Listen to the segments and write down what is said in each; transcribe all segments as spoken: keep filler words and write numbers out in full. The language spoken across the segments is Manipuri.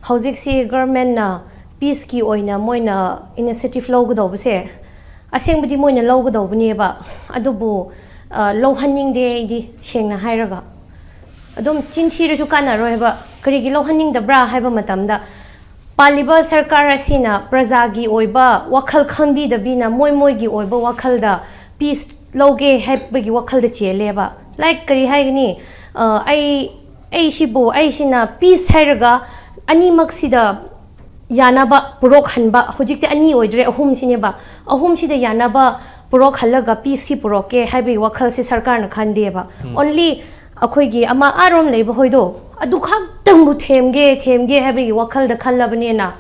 ꯍꯧꯖꯤꯛꯁꯤ ꯒꯔꯃꯦꯟꯅ ꯄꯤꯁꯀꯤ ꯑꯣꯏꯅ ꯃꯣꯏꯅ ꯏꯅꯤꯁꯤꯌꯦꯇꯤꯚ ꯂꯧꯒꯗꯧꯕꯁꯦ, ꯑꯁꯦꯡꯕꯗꯤ ꯃꯣꯏꯅ ꯂꯧꯒꯗꯧꯕꯅꯦꯕ, ꯑꯗꯨꯕꯨ ꯑ, ꯂꯧꯍꯟꯅꯤꯡꯗꯦ ꯑꯩꯗꯤ, ꯁꯦꯡꯅ ꯍꯥꯏꯔꯒ꯫ ꯑꯗꯨꯝ ꯆꯤꯟꯊꯤꯔꯁꯨ ꯀꯥꯟꯅꯔꯣꯏ ꯍꯥꯏꯕ꯫ ꯀꯔꯤꯒꯤ ꯂꯧꯍꯟꯅꯤꯡꯗꯕ꯭ꯔꯥ ꯍꯥꯏꯕ ꯃꯇꯝꯗ, ꯄꯥꯜꯂꯤꯕ ꯁꯔꯀꯥꯔ ꯑꯁꯤꯅ ꯄ꯭ꯔꯖꯥꯒꯤ ꯑꯣꯏꯕ ꯋꯥꯈꯜ ꯈꯪꯕꯤꯗꯕꯤꯅ ꯃꯣꯏ ꯃꯣꯏꯒꯤ ꯑꯣꯏꯕ ꯋꯥꯈꯜꯗ ꯄꯤꯁ ꯂꯧꯒꯦ ꯍꯥꯏꯕꯒꯤ ꯋꯥꯈꯜꯗ ꯆꯦꯜꯂꯦꯕ꯫ ꯂꯥꯏꯛ, ꯀꯔꯤ ꯍꯥꯏꯒꯅꯤ? ꯑ, ꯑꯩ ꯑꯩꯁꯤꯕꯨ, ꯑꯩꯁꯤꯅ ꯄꯤꯁ ꯍꯥꯏꯔꯒ ꯑꯅꯤꯃꯛꯁꯤꯗ ꯌꯥꯅꯕ ꯄꯨꯔꯛꯍꯟꯕ, ꯍꯧꯖꯤꯛꯇꯤ ꯑꯅꯤ ꯑꯣꯏꯗ꯭ꯔꯦ, ꯑꯍꯨꯝꯁꯤꯅꯦꯕ꯫ ꯑꯍꯨꯝꯁꯤꯗ ꯌꯥꯅꯕ ꯄꯨꯔꯛꯍꯜꯂꯒ ꯄꯤꯁꯁꯤ ꯄꯨꯔꯛꯀꯦ ꯍꯥꯏꯕꯒꯤ ꯋꯥꯈꯜꯁꯤ ꯁꯔꯀꯥꯔꯅ ꯈꯟꯗꯦꯕ꯫ ꯑꯣꯟꯂꯤ ꯑꯩꯈꯣꯏꯒꯤ ꯑꯃ ꯑꯥꯔꯣꯝ ꯂꯩꯕ ꯍꯣꯏꯗꯣ, ꯑꯗꯨ ꯈꯛꯇꯪꯕꯨ ꯊꯦꯝꯒꯦ, ꯊꯦꯝꯒꯦ ꯍꯥꯏꯕꯒꯤ ꯋꯥꯈꯜꯗ ꯈꯜꯂꯕꯅꯤꯅ,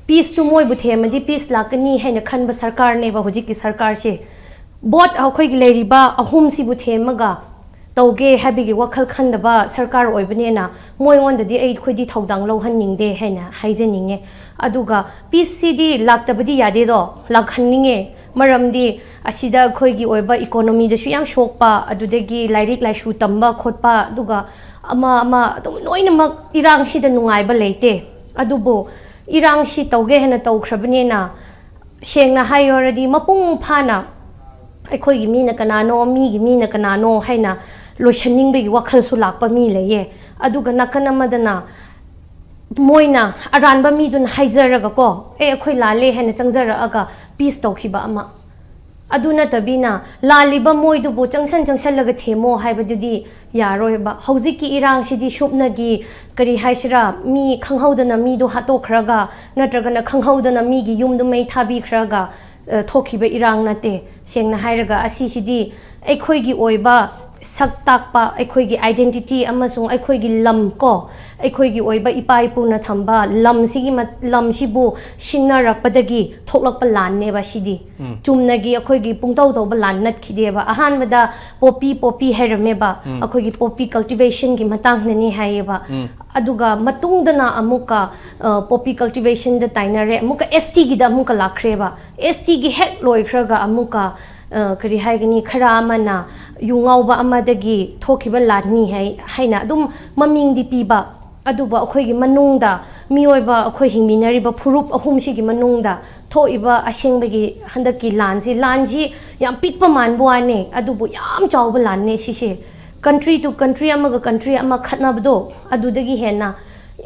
ꯄꯤꯁꯇꯨ ꯃꯣꯏꯕꯨ ꯊꯦꯝꯃꯗꯤ ꯄꯤꯁ ꯂꯥꯛꯀꯅꯤ ꯍꯥꯏꯅ ꯈꯟꯕ ꯁꯔꯀꯥꯔꯅꯦꯕ ꯍꯧꯖꯤꯛꯀꯤ ꯁꯔꯀꯥꯔꯁꯦ꯫ ꯕꯣꯠ ꯑꯩꯈꯣꯏꯒꯤ ꯂꯩꯔꯤꯕ ꯑꯍꯨꯝꯁꯤꯕꯨ ꯊꯦꯝꯃꯒ ꯇꯧꯒꯦ ꯍꯥꯏꯕꯒꯤ ꯋꯥꯈꯜ ꯈꯟꯗꯕ ꯁꯔꯀꯥꯔ ꯑꯣꯏꯕꯅꯤꯅ, ꯃꯣꯏꯉꯣꯟꯗꯗꯤ ꯑꯩꯈꯣꯏꯗꯤ ꯊꯧꯗꯥꯡ ꯂꯧꯍꯟꯅꯤꯡꯗꯦ ꯍꯥꯏꯅ ꯍꯥꯏꯖꯅꯤꯡꯉꯦ꯫ ꯑꯗꯨꯒ ꯄꯤꯁꯁꯤꯗꯤ ꯂꯥꯛꯇꯕꯗꯤ ꯌꯥꯗꯦꯗꯣ, ꯂꯥꯛꯍꯟꯅꯤꯡꯉꯦ꯫ ꯃꯔꯝꯗꯤ ꯑꯁꯤꯗ ꯑꯩꯈꯣꯏꯒꯤ ꯑꯣꯏꯕ ꯏꯀꯣꯅꯣꯃꯤꯗꯁꯨ ꯌꯥꯝ ꯁꯣꯛꯄ, ꯑꯗꯨꯗꯒꯤ ꯂꯥꯏꯔꯤꯛ ꯂꯥꯏꯁꯨ ꯇꯝꯕ ꯈꯣꯠꯄ, ꯑꯗꯨꯒ ꯑꯃ ꯑꯃ ꯑꯗꯨꯝ ꯂꯣꯏꯅꯃꯛ ꯏꯔꯥꯡꯁꯤꯗ ꯅꯨꯡꯉꯥꯏꯕ ꯂꯩꯇꯦ꯫ ꯑꯗꯨꯕꯨ ꯏꯔꯥꯡꯁꯤ ꯇꯧꯒꯦ ꯍꯥꯏꯅ ꯇꯧꯈ꯭ꯔꯕꯅꯤꯅ, ꯁꯦꯡꯅ ꯍꯥꯏꯌꯣꯔꯗꯤ, ꯃꯄꯨꯡ ꯐꯥꯅ ꯑꯩꯈꯣꯏꯒꯤ ꯃꯤꯅ ꯀꯅꯥꯅꯣ, ꯃꯤꯒꯤ ꯃꯤꯅ ꯀꯅꯥꯅꯣ ꯍꯥꯏꯅ ꯂꯣꯏꯁꯟꯅꯤꯡꯕꯒꯤ ꯋꯥꯈꯜꯁꯨ ꯂꯥꯛꯄ ꯃꯤ ꯂꯩꯌꯦ꯫ ꯑꯗꯨꯒ ꯅꯥꯀꯟ ꯑꯃꯗꯅ ꯃꯣꯏꯅ ꯑꯔꯥꯟꯕ ꯃꯤꯗꯨꯅ ꯍꯥꯏꯖꯔꯒꯀꯣ, "ꯑꯦ, ꯑꯩꯈꯣꯏ ꯂꯥꯜꯂꯦ" ꯍꯥꯏꯅ ꯆꯪꯖꯔꯛꯑꯒ ꯄꯤꯁ ꯇꯧꯈꯤꯕ ꯑꯃ꯫ ꯑꯗꯨ ꯅꯠꯇꯕꯤꯅ, ꯂꯥꯜꯂꯤꯕ ꯃꯣꯏꯗꯨꯕꯨ ꯆꯪꯁꯟ ꯆꯪꯁꯜꯂꯒ ꯊꯦꯝꯃꯣ ꯍꯥꯏꯕꯗꯨꯗꯤ ꯌꯥꯔꯣꯏꯕ꯫ ꯍꯧꯖꯤꯛꯀꯤ ꯏꯔꯥꯡꯁꯤꯗꯤ ꯁꯨꯞꯅꯒꯤ, ꯀꯔꯤ ꯍꯥꯏꯁꯤꯔꯥ, ꯃꯤ ꯈꯪꯍꯧꯗꯅ ꯃꯤꯗꯣ ꯍꯥꯠꯇꯣꯛꯈ꯭ꯔꯒ, ꯅꯠꯇ꯭ꯔꯒꯅ ꯈꯪꯍꯧꯗꯅ ꯃꯤꯒꯤ ꯌꯨꯝꯗꯨ ꯃꯩ ꯊꯥꯕꯤꯈ꯭ꯔꯒ, ꯑ, ꯊꯣꯛꯈꯤꯕ ꯏꯔꯥꯡ ꯅꯠꯇꯦ꯫ ꯁꯦꯡꯅ ꯍꯥꯏꯔꯒ, ꯑꯁꯤꯁꯤꯗꯤ ꯑꯩꯈꯣꯏꯒꯤ ꯑꯣꯏꯕ ꯁꯛ ꯇꯥꯛꯄ, ꯑꯩꯈꯣꯏꯒꯤ identity ꯑꯃꯁꯨꯡ ꯑꯩꯈꯣꯏꯒꯤ ꯂꯝ ꯀꯣ, ꯑꯩꯈꯣꯏꯒꯤ ꯑꯣꯏꯕ ꯏꯄꯥ ꯏꯄꯨꯅ ꯊꯝꯕ ꯂꯝꯁꯤꯒꯤ ꯃ-, ꯂꯝꯁꯤꯕꯨ ꯁꯤꯡꯅꯔꯛꯄꯗꯒꯤ ꯊꯣꯛꯂꯛꯄ ꯂꯥꯟꯅꯦꯕ ꯁꯤꯗꯤ꯫ ꯆꯨꯝꯅꯒꯤ ꯑꯩꯈꯣꯏꯒꯤ ꯄꯨꯡꯇꯧ ꯇꯧꯕ ꯂꯥꯟ ꯅꯠꯈꯤꯗꯦꯕ꯫ ꯑꯍꯥꯟꯕꯗ ꯄꯣꯄꯤ, ꯄꯣꯄꯤ ꯍꯥꯏꯔꯝꯃꯦꯕ꯫ ꯑꯩꯈꯣꯏꯒꯤ ꯄꯣꯄꯤ ꯀꯜꯇꯤꯚꯦꯁꯟꯒꯤ ꯃꯇꯥꯡꯗꯅꯤ ꯍꯥꯏꯌꯦꯕ꯫ ꯑꯗꯨꯒ ꯃꯇꯨꯡꯗꯅ ꯑꯃꯨꯛꯀ, ꯑ, ꯄꯣꯄꯤ ꯀꯜꯇꯤꯚꯦꯁꯟꯗ ꯇꯥꯏꯅꯔꯦ, ꯑꯃꯨꯛꯀ STꯒꯤꯗ ꯑꯃꯨꯛꯀ ꯂꯥꯛꯈ꯭ꯔꯦꯕ꯫ STꯒꯤ ꯍꯦꯛ ꯂꯣꯏꯈ꯭ꯔꯒ ꯑꯃꯨꯛꯀ, ꯑ, ꯀꯔꯤ ꯍꯥꯏꯒꯅꯤ, ꯈꯔ ꯑꯃꯅ ꯌꯨ ꯉꯥꯎꯕ ꯑꯃꯗꯒꯤ ꯊꯣꯛꯈꯤꯕ ꯂꯥꯟꯅꯤ ꯍꯥꯏ, ꯍꯥꯏꯅ ꯑꯗꯨꯝ ꯃꯃꯤꯡꯗꯤ ꯄꯤꯕ꯫ ꯑꯗꯨꯕꯨ ꯑꯩꯈꯣꯏꯒꯤ ꯃꯅꯨꯡꯗ ꯃꯤꯑꯣꯏꯕ ꯑꯩꯈꯣꯏ ꯍꯤꯡꯃꯤꯟꯅꯔꯤꯕ ꯐꯨꯔꯨꯞ ꯑꯍꯨꯝꯁꯤꯒꯤ ꯃꯅꯨꯡꯗ ꯊꯣꯛꯏꯕ ꯑꯁꯦꯡꯕꯒꯤ ꯍꯟꯗꯛꯀꯤ ꯂꯥꯟꯁꯤ, ꯂꯥꯟꯁꯤ ꯌꯥꯝ ꯄꯤꯛꯄ ꯃꯥꯟꯕ ꯋꯥꯅꯦ, ꯑꯗꯨꯕꯨ ꯌꯥꯝ ꯆꯥꯎꯕ ꯂꯥꯟꯅꯦ ꯁꯤꯁꯦ꯫ Country to country, ꯑꯃꯒ country ꯑꯃ ꯈꯠꯅꯕꯗꯣ, ꯑꯗꯨꯗꯒꯤ ꯍꯦꯟꯅ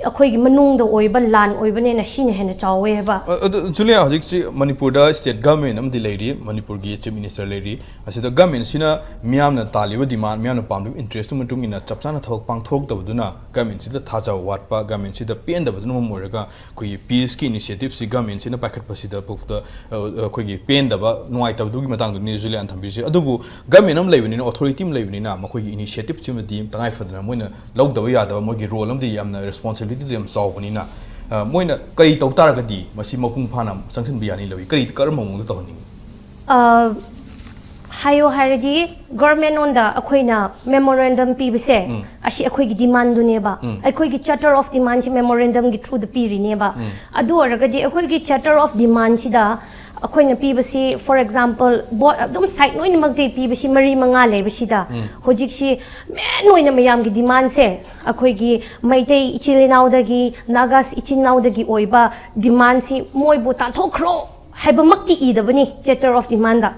ꯑꯩꯈꯣꯏꯒꯤ ꯃꯅꯨꯡꯗ ꯑꯣꯏꯕ ꯂꯥꯟ ꯑꯣꯏꯕꯅꯤꯅ ꯁꯤꯅ ꯍꯦꯟꯅ ꯆꯥꯎꯋꯦ ꯍꯥꯏꯕ꯫ ꯑ-, ꯑꯗꯨ, ꯖꯨꯂꯤꯌꯥ, ꯍꯧꯖꯤꯛꯁꯤ ꯃꯅꯤꯄꯨꯔꯗ state government ꯑꯃꯗꯤ ꯂꯩꯔꯤ, ꯃꯅꯤꯄꯨꯔꯒꯤ chief minister ꯂꯩꯔꯤ꯫ ꯑꯁꯤꯗ governmentꯁꯤꯅ ꯃꯤꯌꯥꯝꯅ ꯇꯥꯜꯂꯤꯕ demand, ꯃꯤꯌꯥꯝꯅ ꯄꯥꯝꯂꯤꯕ interestꯇꯨ ꯃꯇꯨꯡ ꯏꯟꯅ ꯆꯞ ꯆꯥꯅ ꯊꯕꯛ ꯄꯥꯡꯊꯣꯔꯛꯇꯕꯗꯨꯅ governmentꯁꯤꯗ ꯊꯥꯖꯕ ꯋꯥꯠꯄ, governmentꯁꯤꯗ ꯄꯦꯟꯗꯕꯗꯨꯅ ꯃꯔꯝ ꯑꯣꯏꯔꯒ ꯑꯩꯈꯣꯏꯒꯤ peaceꯀꯤ initiativeꯁꯤ governmentꯁꯤꯅ ꯄꯥꯏꯈꯠꯄꯁꯤꯗ ꯐꯥꯎꯗ, ꯑ, ꯑꯩꯈꯣꯏꯒꯤ ꯄꯦꯟꯗꯕ, ꯅꯨꯡꯉꯥꯏꯇꯕꯗꯨꯒꯤ ꯃꯇꯥꯡꯗꯨꯅꯤ ꯖꯨꯂꯤꯌꯥꯅ ꯊꯝꯕꯤꯔꯤꯁꯦ꯫ ꯑꯗꯨꯕꯨ government ꯑꯃ ꯂꯩꯕꯅꯤꯅ, authority ꯑꯃ ꯂꯩꯕꯅꯤꯅ ꯃꯈꯣꯏꯒꯤ initiativeꯁꯤꯃꯗꯤ ꯇꯉꯥꯏ ꯐꯗꯅ ꯃꯣꯏꯅ ꯂꯧꯗꯕ ꯌꯥꯗꯕ, ꯃꯣꯏꯒꯤ role ꯑꯃꯗꯤ ꯌꯥꯝꯅ responsibilityꯗꯨ ꯌꯥꯝ ꯆꯥꯎꯕꯅꯤꯅ, ꯑ, ꯃꯣꯏꯅ ꯀꯔꯤ ꯇꯧ ꯇꯥꯔꯒꯗꯤ ꯃꯁꯤ ꯃꯄꯨꯡ ꯐꯥꯅ ꯆꯪꯁꯤꯟꯕ ꯌꯥꯅꯤ ꯂꯧꯏ? ꯀꯔꯤ, ꯀꯔꯝꯕ ꯃꯑꯣꯡꯗ ꯇꯧꯍꯟꯅꯤꯡꯉꯤ? ꯑ, ꯍꯥꯏꯌꯣ ꯍꯥꯏꯔꯗꯤ, government ꯉꯣꯟꯗ ꯑꯩꯈꯣꯏꯅ memorandum ꯄꯤꯕꯁꯦ, ꯎꯝ꯫ ꯑꯁꯤ ꯑꯩꯈꯣꯏꯒꯤ demandꯗꯨꯅꯦꯕ꯫ ꯎꯝ꯫ ꯑꯩꯈꯣꯏꯒꯤ charter of demandꯁꯤ memorandumꯒꯤ throughꯗ ꯄꯤꯔꯤꯅꯦꯕ꯫ ꯎꯝ꯫ ꯑꯗꯨ ꯑꯣꯏꯔꯒꯗꯤ ꯑꯩꯈꯣꯏꯒꯤ charter of demandꯁꯤꯗ ꯑꯩꯈꯣꯏꯅ ꯄꯤꯕꯁꯤ, for example, ꯕꯣꯠ ꯑꯗꯨꯝ side ꯂꯣꯏꯅꯃꯛꯇꯒꯤ ꯄꯤꯕꯁꯤ ꯃꯔꯤ ꯃꯉꯥ ꯂꯩꯕꯁꯤꯗ, ꯎꯝ꯫ ꯍꯧꯖꯤꯛꯁꯤ main ꯑꯣꯏꯅ ꯃꯌꯥꯝꯒꯤ demandꯁꯦ, ꯑꯩꯈꯣꯏꯒꯤ ꯃꯩꯇꯩ ꯏꯆꯤꯜ ꯏꯅꯥꯎꯗꯒꯤ, Nagas ꯏꯆꯤꯜ ꯏꯅꯥꯎꯗꯒꯤ ꯑꯣꯏꯕ demandꯁꯤ ꯃꯣꯏꯕꯨ ꯇꯥꯟꯊꯣꯛꯈ꯭ꯔꯣ ꯍꯥꯏꯕꯃꯛꯇꯤ ꯏꯗꯕꯅꯤ charter of demandꯗ꯫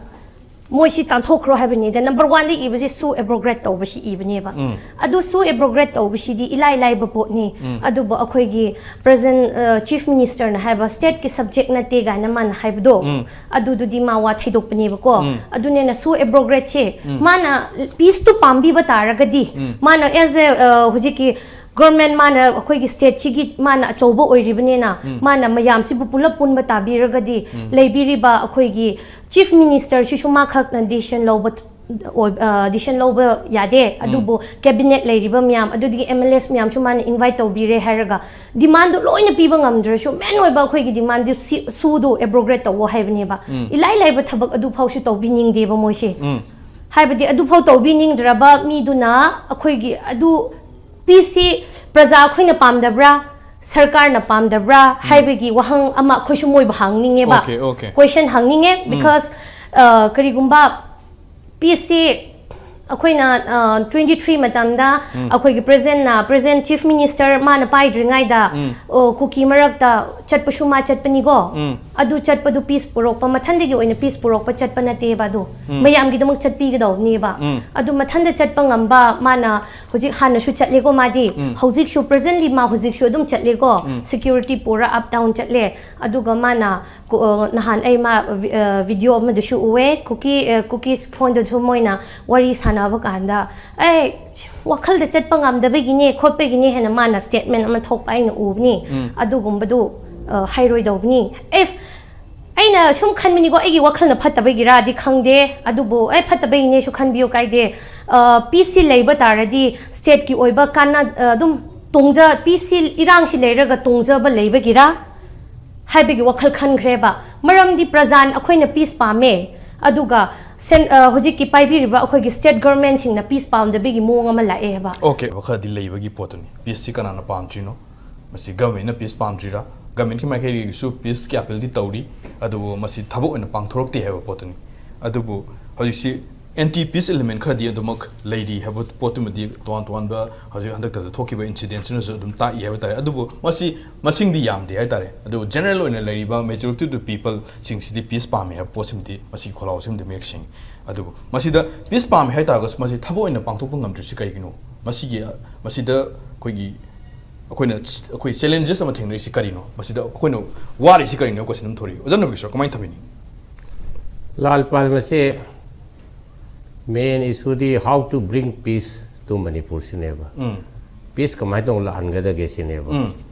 ꯃꯣꯏꯁꯤ ꯇꯥꯟꯊꯣꯛꯈ꯭ꯔꯣ ꯍꯥꯏꯕꯅꯤꯗ꯫ Number oneꯗ ꯏꯕꯁꯤ sue abrogate ꯇꯧꯕꯁꯤ ꯏꯕꯅꯦꯕ꯫ ꯎꯝ꯫ ꯑꯗꯨ sue abrogate ꯇꯧꯕꯁꯤꯗꯤ ꯏꯂꯥꯏ ꯂꯥꯏꯕ ꯄꯣꯠꯅꯤ꯫ ꯎꯝ꯫ ꯑꯗꯨꯕꯨ ꯑꯩꯈꯣꯏꯒꯤ present, ꯑ, chief ministerꯅ ꯍꯥꯏꯕ stateꯀꯤ subject ꯅꯠꯇꯦ ꯀꯥꯏꯅ ꯃꯥꯅ ꯍꯥꯏꯕꯗꯣ, ꯎꯝ꯫ ꯑꯗꯨꯗꯨꯗꯤ ꯃꯥ ꯋꯥ ꯊꯩꯗꯣꯛꯄꯅꯦꯕꯀꯣ꯫ ꯎꯝ꯫ ꯑꯗꯨꯅꯦꯅ sue abrogateꯁꯦ, ꯎꯝ꯫ ꯃꯥꯅ peaceꯇꯨ ꯄꯥꯝꯕꯤꯕ ꯇꯥꯔꯒꯗꯤ, ꯎꯝ꯫ ꯃꯥꯅ as a, ꯑ, ꯍꯧꯖꯤꯛꯀꯤ government, ꯃꯥꯅ ꯑꯩꯈꯣꯏꯒꯤ stateꯁꯤꯒꯤ ꯃꯥꯅ ꯑꯆꯧꯕ ꯑꯣꯏꯔꯤꯕꯅꯤꯅ, ꯎꯝ꯫ ꯃꯥꯅ ꯃꯌꯥꯝꯁꯤꯕꯨ ꯄꯨꯂꯞ ꯄꯨꯟꯕ ꯇꯥꯕꯤꯔꯒꯗꯤ, ꯎꯝ꯫ ꯂꯩꯕꯤꯔꯤꯕ ꯑꯩꯈꯣꯏꯒꯤ chief ministerꯁꯤꯁꯨ ꯃꯥ ꯈꯛꯅ decision ꯂꯧꯕ, ꯑꯣꯏ-, ꯑ, decision ꯂꯧꯕ ꯌꯥꯗꯦ꯫ ꯎꯝ꯫ ꯑꯗꯨꯕꯨ cabinet ꯂꯩꯔꯤꯕ ꯃꯌꯥꯝ, ꯑꯗꯨꯗꯒꯤ MLAs ꯃꯌꯥꯝꯁꯨ ꯃꯥꯅ invite ꯇꯧꯕꯤꯔꯦ ꯍꯥꯏꯔꯒ demandꯗꯨ ꯂꯣꯏꯅ ꯄꯤꯕ ꯉꯝꯗ꯭ꯔꯁꯨ, main ꯑꯣꯏꯕ ꯑꯩꯈꯣꯏꯒꯤ demandꯗꯨ ꯁꯤ-, sueꯗꯨ abrogate ꯇꯧꯋꯣ ꯍꯥꯏꯕꯅꯦꯕ꯫ ꯎꯝ꯫ ꯏꯂꯥꯏ ꯂꯥꯏꯕ ꯊꯕꯛ ꯑꯗꯨꯐꯥꯎꯁꯨ ꯇꯧꯕꯤꯅꯤꯡꯗꯦꯕ ꯃꯣꯏꯁꯦ꯫ ꯎꯝ꯫ ꯍꯥꯏꯕꯗꯤ ꯑꯗꯨꯐꯥꯎ ꯇꯧꯕꯤꯅꯤꯡꯗ꯭ꯔꯕ ꯃꯤꯗꯨꯅ ꯑꯩꯈꯣꯏꯒꯤ ꯑꯗꯨ peaceꯁꯤ ꯄ꯭ꯔꯖꯥ ꯑꯩꯈꯣꯏꯅ ꯄꯥꯝꯗꯕ꯭ꯔꯥ, ꯁꯔꯀꯥꯔꯅ ꯄꯥꯝꯗꯕ꯭ꯔꯥ ꯎꯝ꯫ ꯍꯥꯏꯕꯒꯤ ꯋꯥꯍꯪ ꯑꯃ ꯑꯩꯈꯣꯏꯁꯨ ꯃꯣꯏꯕꯨ ꯍꯪꯅꯤꯡꯉꯦꯕ꯫ Okay, okay. Question ꯍꯪꯅꯤꯡꯉꯦ, um. Because, ꯑ, ꯀꯔꯤꯒꯨꯝꯕ peaceꯁꯤ ꯑꯩꯈꯣꯏꯅ ꯇ꯭ꯋꯦꯟꯇꯤ ꯊ꯭ꯔꯤ ꯃꯇꯝꯗ ꯑꯩꯈꯣꯏꯒꯤ ꯄ꯭ꯔꯦꯖꯦꯟꯅ ꯄ꯭ꯔꯦꯖꯦꯟ ꯆꯤꯐ ꯃꯤꯅꯤꯁꯇꯔ ꯃꯥꯅ ꯄꯥꯏꯗ꯭ꯔꯤꯉꯩꯗ, ꯑꯣ, ꯀꯨꯀꯤ ꯃꯔꯛꯇ ꯆꯠꯄꯁꯨ ꯃꯥ ꯆꯠꯄꯅꯤꯀꯣ꯫ ꯑꯗꯨ ꯆꯠꯄꯗꯨ ꯄꯤꯁ ꯄꯨꯔꯛꯄ, ꯃꯊꯟꯗꯒꯤ ꯑꯣꯏꯅ ꯄꯤꯁ ꯄꯨꯔꯛꯄ ꯆꯠꯄ ꯅꯠꯇꯦꯕ꯫ ꯑꯗꯨ ꯃꯌꯥꯝꯒꯤꯗꯃꯛ ꯆꯠꯄꯤꯒꯗꯧꯕꯅꯦꯕ꯫ ꯑꯗꯨ ꯃꯊꯟꯗ ꯆꯠꯄ ꯉꯝꯕ ꯃꯥꯅ ꯍꯧꯖꯤꯛ, ꯍꯥꯟꯅꯁꯨ ꯆꯠꯂꯦꯀꯣ ꯃꯥꯗꯤ꯫ ꯍꯧꯖꯤꯛꯁꯨ, ꯄ꯭ꯔꯦꯖꯦꯟꯂꯤ ꯃꯥ ꯍꯧꯖꯤꯛꯁꯨ ꯑꯗꯨꯝ ꯆꯠꯂꯦꯀꯣ꯫ ꯁꯦꯀ꯭ꯌꯨꯔꯤꯇꯤ ꯄꯨꯔ ꯑꯞ ꯗꯥꯎꯟ ꯆꯠꯂꯦ꯫ ꯑꯗꯨꯒ ꯃꯥꯅ ꯀꯣ-, ꯑ, ꯅꯍꯥꯟ ꯑꯩ ꯃꯥ ꯚꯤ-, ꯑ, ꯚꯤꯗꯤꯑꯣ ꯑꯃꯗꯁꯨ ꯎꯋꯦ, ꯀꯨꯀꯤ, ꯑ, ꯀꯨꯀꯤꯁ ꯈꯣꯟꯗꯁꯨ ꯃꯣꯏꯅ ꯋꯥꯔꯤ ꯁꯥꯟꯅꯕ ꯀꯥꯟꯗ, "ꯑꯦ, ꯋꯥꯈꯜꯗ ꯆꯠꯄ ꯉꯝꯗꯕꯒꯤꯅꯦ, ꯈꯣꯠꯄꯒꯤꯅꯦ" ꯍꯥꯏꯅ ꯃꯥꯅ ꯁ꯭ꯇꯦꯠꯃꯦꯟ ꯑꯃ ꯊꯣꯛꯄ ꯑꯩꯅ ꯎꯕꯅꯤ꯫ ꯑꯗꯨꯒꯨꯝꯕꯗꯨ, ꯑ, ꯍꯥꯏꯔꯣꯏꯗꯧꯕꯅꯤ꯫ If ꯑꯩꯅ ꯁꯨꯝ ꯈꯟꯕꯅꯤꯀꯣ, ꯑꯩꯒꯤ ꯋꯥꯈꯜꯅ ꯐꯠꯇꯕꯒꯤꯔꯗꯤ ꯈꯪꯗꯦ, ꯑꯗꯨꯕꯨ, ꯑꯦ, ꯐꯠꯇꯕꯒꯤꯅꯦꯁꯨ ꯈꯟꯕꯤꯌꯨ, ꯀꯥꯏꯗꯦ꯫ ꯑ, ꯄꯤꯁꯁꯤ ꯂꯩꯕ ꯇꯥꯔꯗꯤ ꯁ꯭ꯇꯦꯠꯀꯤ ꯑꯣꯏꯕ ꯀꯥꯟꯅ-, ꯑ, ꯑꯗꯨꯝ ꯇꯣꯡꯖ-, ꯄꯤꯁꯁꯤ, ꯏꯔꯥꯡꯁꯤ ꯂꯩꯔꯒ ꯇꯣꯡꯖꯕ ꯂꯩꯕꯒꯤꯔ ꯍꯥꯏꯕꯒꯤ ꯋꯥꯈꯜ ꯈꯟꯈ꯭ꯔꯦꯕ꯫ ꯃꯔꯝꯗꯤ ꯄ꯭ꯔꯖꯥꯅ, ꯑꯩꯈꯣꯏꯅ ꯄꯤꯁ ꯄꯥꯝꯃꯦ, ꯑꯗꯨꯒ ꯁꯦꯟ-, ꯑ, ꯍꯧꯖꯤꯛꯀꯤ ꯄꯥꯏꯕꯤꯔꯤꯕ ꯑꯩꯈꯣꯏꯒꯤ ꯁ꯭ꯇꯦꯠ ꯒꯣꯔꯃꯦꯟꯁꯤꯡꯅ ꯄꯤꯁ ꯄꯥꯝꯗꯕꯒꯤ ꯃꯑꯣꯡ ꯑꯃ ꯂꯥꯛꯑꯦꯕ꯫ ꯑꯣꯀꯦ, ꯈꯔꯗꯤ ꯂꯩꯕꯒꯤ ꯄꯣꯠꯇꯨꯅꯤ꯫ ꯄꯤꯁꯁꯤ ꯀꯅꯥꯅ ꯄꯥꯝꯗ꯭ꯔꯤꯅꯣ? ꯃꯁꯤ ꯒꯚꯔꯟꯃꯦꯟꯠꯅ ꯄꯤꯁ ꯄꯥꯝꯗ꯭ꯔꯤꯔꯥ? ꯒꯚꯔꯟꯃꯦꯟꯠꯀꯤ ꯃꯥꯏꯀꯩꯗꯒꯤꯁꯨ ꯄꯤꯁꯀꯤ ꯑꯄꯤꯜꯗꯤ ꯇꯧꯔꯤ, ꯑꯗꯨꯕꯨ ꯃꯁꯤ ꯊꯕꯛ ꯑꯣꯏꯅ ꯄꯥꯡꯊꯣꯔꯛꯇꯦ ꯍꯥꯏꯕ ꯄꯣꯠꯇꯨꯅꯤ꯫ ꯑꯗꯨꯕꯨ ꯍꯧꯖꯤꯛꯁꯤ ꯑꯦꯟꯇꯤ ꯄꯤꯁ ꯏꯂꯤꯃꯦꯟꯠ ꯈꯔꯗꯤ ꯑꯗꯨꯃꯛ ꯂꯩꯔꯤ ꯍꯥꯏꯕ ꯄꯣꯠꯇꯨꯃꯗꯤ ꯇꯣꯉꯥꯟ ꯇꯣꯉꯥꯟꯕ ꯍꯧꯖꯤꯛ ꯍꯟꯗꯛꯇ ꯊꯣꯛꯈꯤꯕ ꯏꯟꯁꯤꯗꯦꯟꯠꯁꯤꯅꯁꯨ ꯑꯗꯨꯝ ꯇꯥꯛꯏ ꯍꯥꯏꯕ ꯇꯥꯔꯦ꯫ ꯑꯗꯨꯕꯨ ꯃꯁꯤ ꯃꯁꯤꯡꯗꯤ ꯌꯥꯝꯗꯦ ꯍꯥꯏ ꯇꯥꯔꯦ꯫ ꯑꯗꯨꯕꯨ ꯖꯦꯅꯔꯦꯜ ꯑꯣꯏꯅ ꯂꯩꯔꯤꯕ majority of the people ꯁꯤꯡꯁꯤꯗꯤ ꯄꯤꯁ ꯄꯥꯝꯃꯦ ꯍꯥꯏꯕ ꯄꯣꯠꯁꯤꯃꯗꯤ ꯃꯁꯤꯒꯤ ꯈꯣꯜꯂꯥꯎꯁꯤꯃꯗꯤ ꯃꯌꯦꯛ ꯁꯦꯡꯉꯤ꯫ ꯑꯗꯨꯕꯨ ꯃꯁꯤꯗ ꯄꯤꯁ ꯄꯥꯝꯃꯦ ꯍꯥꯏ ꯇꯥꯔꯒꯁꯨ ꯃꯁꯤ ꯊꯕꯛ ꯑꯣꯏꯅ ꯄꯥꯡꯊꯣꯛꯄ ꯉꯝꯗ꯭ꯔꯤꯁꯤ ꯀꯔꯤꯒꯤꯅꯣ? ꯃꯁꯤꯒꯤ, ꯃꯁꯤꯗ ꯑꯩꯈꯣꯏꯒꯤ, ꯑꯩꯈꯣꯏꯅ, ꯑꯩꯈꯣꯏ ꯆꯦꯂꯦꯟꯖꯦꯁ ꯑꯃ ꯊꯦꯡꯅꯔꯤꯁꯤ ꯀꯔꯤꯅꯣ? ꯃꯁꯤꯗ ꯑꯩꯈꯣꯏꯅ ꯋꯥꯔꯤꯁꯤ ꯀꯔꯤꯅꯣ? ꯀꯣꯏꯁꯟ ꯑꯃ ꯊꯣꯔꯛꯏ꯫ ꯑꯣꯖꯥ ꯅꯕꯤꯀꯤꯁꯣꯔ, ꯀꯃꯥꯏꯅ ꯊꯝꯕꯤꯅꯤ? ꯂꯥꯜ ꯄꯥꯜ, ꯃꯁꯦ main issue D how to bring peace to Manipur ꯁꯤꯅꯦꯕ꯫ ꯄꯤꯁ ꯀꯃꯥꯏꯅ ꯇꯧꯅ ꯂꯥꯛꯍꯟꯒꯗꯒꯦ ꯁꯤꯅꯦꯕ꯫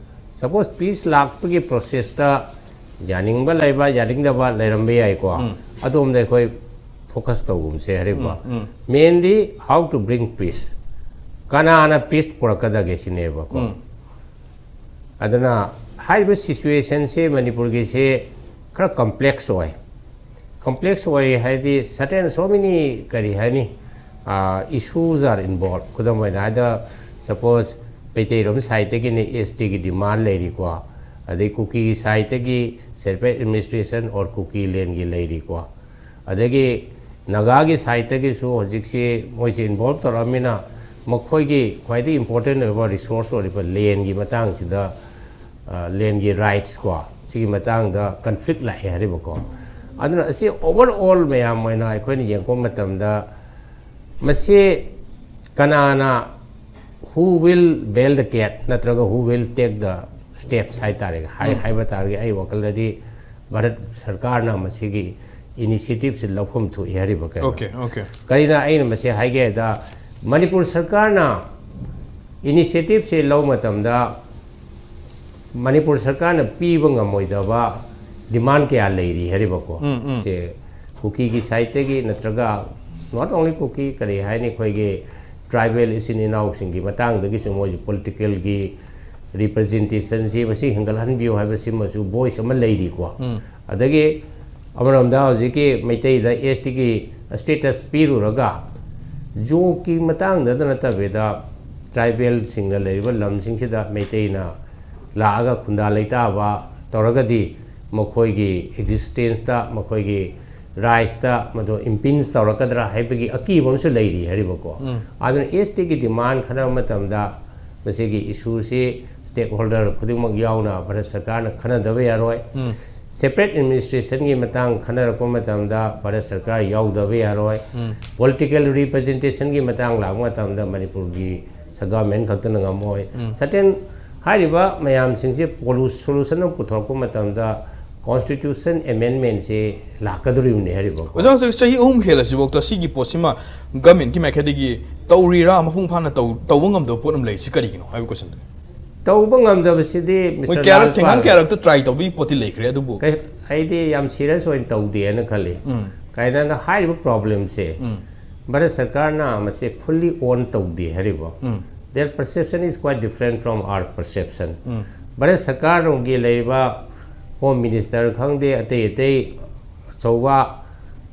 ꯁꯄꯣꯁ ꯄꯤꯁ ꯂꯥꯛꯄꯒꯤ ꯄ꯭ꯔꯣꯁꯦꯁꯇ ꯌꯥꯅꯤꯡꯕ ꯂꯩꯕ, ꯌꯥꯅꯤꯡꯗꯕ ꯂꯩꯔꯝꯕ ꯌꯥꯏꯀꯣ꯫ ꯑꯗꯣꯝꯗ ꯑꯩꯈꯣꯏ ꯐꯣꯀꯁ ꯇꯧꯒꯨꯝꯁꯦ ꯍꯥꯏꯔꯤꯕ꯫ Mainly how to bring peace, ꯀꯅꯥꯅ ꯄꯤꯁ ꯄꯨꯔꯛꯀꯗꯒꯦ ꯁꯤꯅꯦꯕꯀꯣ꯫ ꯑꯗꯨꯅ ꯍꯥꯏꯔꯤꯕ ꯁꯤꯆꯨꯋꯦꯁꯟꯁꯦ ꯃꯅꯤꯄꯨꯔꯒꯤꯁꯦ ꯈꯔ ꯀꯝꯄ꯭ꯂꯦꯛꯁ ꯑꯣꯏ꯫ ꯀꯝꯄ꯭ꯂꯦꯛꯁ ꯑꯣꯏ ꯍꯥꯏꯗꯤ certain, so many, ꯀꯔꯤ ꯍꯥꯏꯅꯤ, issues are involved꯫ ꯈꯨꯗꯝ ꯑꯣꯏꯅ ꯍꯥꯏꯗ, ꯁꯄꯣꯁ ꯃꯩꯇꯩꯔꯣꯝ ꯁꯥꯏꯠꯇꯒꯤꯅꯤ ꯑꯦꯁ ꯇꯤꯒꯤ ꯗꯤꯃꯥꯟ ꯂꯩꯔꯤꯀꯣ, ꯑꯗꯩ ꯀꯨꯀꯤꯒꯤ ꯁꯥꯏꯠꯇꯒꯤ separate administration or ꯀꯨꯀꯤ ꯂꯦꯟꯒꯤ ꯂꯩꯔꯤꯀꯣ, ꯑꯗꯒꯤ ꯅꯥꯒꯥꯒꯤ ꯁꯥꯏꯠꯇꯒꯤꯁꯨ ꯍꯧꯖꯤꯛꯁꯤ ꯃꯣꯏꯁꯤ ꯏꯟꯚꯣꯜꯕ ꯇꯧꯔꯛꯑꯃꯤꯅ ꯃꯈꯣꯏꯒꯤ ꯈ꯭ꯋꯥꯏꯗꯒꯤ ꯏꯝꯄꯣꯔꯇꯦꯟ ꯑꯣꯏꯕ ꯔꯤꯁꯣꯔꯁ ꯑꯣꯏꯔꯤꯕ ꯂꯦꯟꯒꯤ ꯃꯇꯥꯡꯁꯤꯗ, ꯂꯦꯟꯒꯤ ꯔꯥꯏꯠꯁꯀꯣ, ꯁꯤꯒꯤ ꯃꯇꯥꯡꯗ ꯀꯟꯐ꯭ꯂꯤꯛ ꯂꯥꯛꯑꯦ ꯍꯥꯏꯔꯤꯕꯀꯣ꯫ ꯑꯗꯨꯅ ꯑꯁꯤ ꯑꯣꯚꯔ ꯑꯣꯜ ꯃꯌꯥꯝ ꯑꯣꯏꯅ ꯑꯩꯈꯣꯏꯅ ꯌꯦꯡꯉꯛꯄ ꯃꯇꯝꯗ ꯃꯁꯤ ꯀꯅꯥꯅ, who will bail the cat ꯅꯠꯇ꯭ꯔꯒ who will take the steps ꯍꯥꯏ ꯇꯥꯔꯦ, ꯍꯥꯏ ꯍꯥꯏꯕ ꯇꯥꯔꯒꯗꯤ ꯑꯩ ꯋꯥꯈꯜꯗꯗꯤ ꯚꯥꯔꯠ ꯁꯔꯀꯥꯔꯅ ꯃꯁꯤꯒꯤ ꯏꯅꯤꯁꯤꯌꯦꯇꯤꯞꯁꯤ ꯂꯧꯐꯝ ꯊꯣꯛꯏ ꯍꯥꯏꯔꯤꯕ ꯀꯩꯅꯣ꯫ Okay, okay. ꯀꯔꯤꯅ ꯑꯩꯅ ꯃꯁꯤ ꯍꯥꯏꯒꯦ ꯍꯥꯏꯗ, ꯃꯅꯤꯄꯨꯔ ꯁꯔꯀꯥꯔꯅ ꯏꯅꯤꯁꯤꯌꯦꯇꯤꯞꯁꯤ ꯂꯧꯕ ꯃꯇꯝꯗ ꯃꯅꯤꯄꯨꯔ ꯁꯔꯀꯥꯔꯅ ꯄꯤꯕ ꯉꯝꯃꯣꯏꯗꯕ ꯗꯤꯃꯥꯟ ꯀꯌꯥ ꯂꯩꯔꯤ ꯍꯥꯏꯔꯤꯕꯀꯣ꯫ ꯁꯦ ꯀꯨꯀꯤꯒꯤ ꯁꯥꯏꯠꯇꯒꯤ ꯅꯠꯇ꯭ꯔꯒ not only ꯀꯨꯀꯤ, ꯀꯔꯤ ꯍꯥꯏꯅꯤ, ꯑꯩꯈꯣꯏꯒꯤ ꯇ꯭ꯔꯥꯏꯕꯦꯜ ꯏꯆꯤꯟ ꯏꯅꯥꯎꯁꯤꯡꯒꯤ ꯃꯇꯥꯡꯗꯒꯤꯁꯨ ꯃꯣꯏꯁꯨ ꯄꯣꯂꯤꯇꯤꯀꯦꯜꯒꯤ ꯔꯤꯄ꯭ꯔꯖꯦꯟꯇꯦꯁꯟꯁꯤ ꯃꯁꯤ ꯍꯦꯟꯒꯠꯍꯟꯕꯤꯌꯨ ꯍꯥꯏꯕꯁꯤꯃꯁꯨ ꯚꯣꯏꯁ ꯑꯃ ꯂꯩꯔꯤꯀꯣ꯫ ꯑꯗꯒꯤ ꯑꯃꯔꯣꯝꯗ ꯍꯧꯖꯤꯛꯀꯤ ꯃꯩꯇꯩꯗ ꯑꯦꯁ ꯇꯤꯒꯤ ꯁ꯭ꯇꯦꯇꯁ ꯄꯤꯔꯨꯔꯒ ꯖꯣꯕꯀꯤ ꯃꯇꯥꯡꯗꯗ ꯅꯠꯇꯕꯤꯗ ꯇ꯭ꯔꯥꯏꯕꯦꯜꯁꯤꯡꯅ ꯂꯩꯔꯤꯕ ꯂꯝꯁꯤꯡꯁꯤꯗ ꯃꯩꯇꯩꯅ ꯂꯥꯛꯑꯒ ꯈꯨꯟꯗꯥ ꯂꯩꯇꯥꯕ ꯇꯧꯔꯒꯗꯤ ꯃꯈꯣꯏꯒꯤ ꯑꯦꯛꯖꯤꯁꯇꯦꯟꯁꯇ, ꯃꯈꯣꯏꯒꯤ ꯔꯥꯏꯠꯁꯇ ꯃꯗꯨ ꯏꯝꯄꯤꯟꯁ ꯇꯧꯔꯛꯀꯗ꯭ꯔꯥ ꯍꯥꯏꯕꯒꯤ ꯑꯀꯤꯕ ꯑꯃꯁꯨ ꯂꯩꯔꯤ ꯍꯥꯏꯔꯤꯕꯀꯣ꯫ ꯑꯗꯨꯅ ꯑꯦꯁ ꯇꯤꯒꯤ ꯗꯤꯃꯥꯟ ꯈꯟꯅꯕ ꯃꯇꯝꯗ ꯃꯁꯤꯒꯤ ꯏꯁꯨꯁꯤ ꯁ꯭ꯇꯦꯛ ꯍꯣꯜꯗꯔ ꯈꯨꯗꯤꯡꯃꯛ ꯌꯥꯎꯅ ꯚꯥꯔꯠ ꯁꯔꯀꯥꯔꯅ ꯈꯟꯅꯗꯕ ꯌꯥꯔꯣꯏ꯫ ꯁꯦꯄꯔꯦꯠ ꯑꯦꯗꯃꯤꯅꯤꯁꯇ꯭ꯔꯦꯁꯟꯒꯤ ꯃꯇꯥꯡ ꯈꯟꯅꯔꯛꯄ ꯃꯇꯝꯗ ꯚꯥꯔꯠ ꯁꯔꯀꯥꯔ ꯌꯥꯎꯗꯕ ꯌꯥꯔꯣꯏ꯫ ꯄꯣꯂꯤꯇꯤꯀꯦꯜ ꯔꯤꯄ꯭ꯔꯖꯦꯟꯇꯦꯁꯟꯒꯤ ꯃꯇꯥꯡ ꯂꯥꯛꯄ ꯃꯇꯝꯗ ꯃꯅꯤꯄꯨꯔꯒꯤ ꯁꯒꯥꯃꯦꯟ ꯈꯛꯇꯅ ꯉꯝꯃꯣꯏ꯫ ꯁꯔꯇꯦꯟ ꯍꯥꯏꯔꯤꯕ ꯃꯌꯥꯝꯁꯤꯡꯁꯦ ꯄꯣꯂꯨ-, ꯁꯣꯂꯨꯁꯟ ꯑꯃ ꯄꯨꯊꯣꯔꯛꯄ ꯃꯇꯝꯗ ꯀꯣꯟꯁꯇꯤꯇ꯭ꯌꯨꯁꯟ ꯑꯦꯃꯦꯟꯃꯦꯟꯁꯦ ꯂꯥꯛꯀꯗꯧꯔꯤꯕꯅꯤ ꯍꯥꯏꯔꯤꯕꯀꯣ꯫ ꯑꯣꯖꯥ, ꯍꯧꯖꯤꯛ ꯆꯍꯤ ꯑꯍꯨꯝ ꯍꯦꯜꯂꯁꯤꯐꯥꯎꯗ ꯁꯤꯒꯤ ꯄꯣꯠꯁꯤꯃ ꯒꯃꯦꯟꯒꯤ ꯃꯥꯏꯀꯩꯗꯒꯤ ꯇꯧꯔꯤꯔꯥ, ꯃꯄꯨꯡ ꯐꯥꯅ ꯇꯧ-, ꯇꯧꯕ ꯉꯝꯗꯕ ꯄꯣꯠ ꯑꯃ ꯂꯩꯔꯤꯁꯤ ꯀꯔꯤꯒꯤꯅꯣ ꯍꯥꯏꯕ ꯀꯣꯏꯁꯟꯗꯨꯅꯤ꯫ ꯇꯧꯕ ꯉꯝꯗꯕꯁꯤꯗꯤ ꯃꯣꯏ ꯃꯤꯁꯇꯔ ꯀꯌꯥꯔꯛ ꯂꯥꯜ ꯊꯦꯡꯅꯝ ꯄꯥꯜ ꯀꯌꯥꯔꯛꯇ ꯇ꯭ꯔꯥꯏ ꯇꯧꯕꯒꯤ ꯄꯣꯠꯇꯤ ꯂꯩꯈ꯭ꯔꯦ, ꯑꯗꯨꯕꯨ ꯀꯩ-, ꯑꯩꯗꯤ ꯌꯥꯝ ꯁꯤꯔꯤꯌꯁ ꯑꯣꯏꯅ ꯇꯧꯗꯦꯅ ꯈꯜꯂꯤ꯫ ꯀꯩꯅꯣꯗ ꯍꯥꯏꯔꯤꯕ ꯄ꯭ꯔꯣꯕ꯭ꯂꯦꯝꯁꯦ ꯚꯥꯔꯠ ꯁꯔꯀꯥꯔꯅ ꯃꯁꯦ ꯐꯨꯜꯂꯤ ꯑꯣꯟ ꯇꯧꯗꯦ ꯍꯥꯏꯔꯤꯕ꯫ Their perception is quite different from our perception. Bharat ꯁꯔꯀꯥꯔꯒꯤ ꯂꯩꯔꯤꯕ ꯍꯣꯝ ꯃꯤꯅꯤꯁꯇꯔ ꯈꯪꯗꯦ, ꯑꯇꯩ ꯑꯇꯩ ꯑꯆꯧꯕ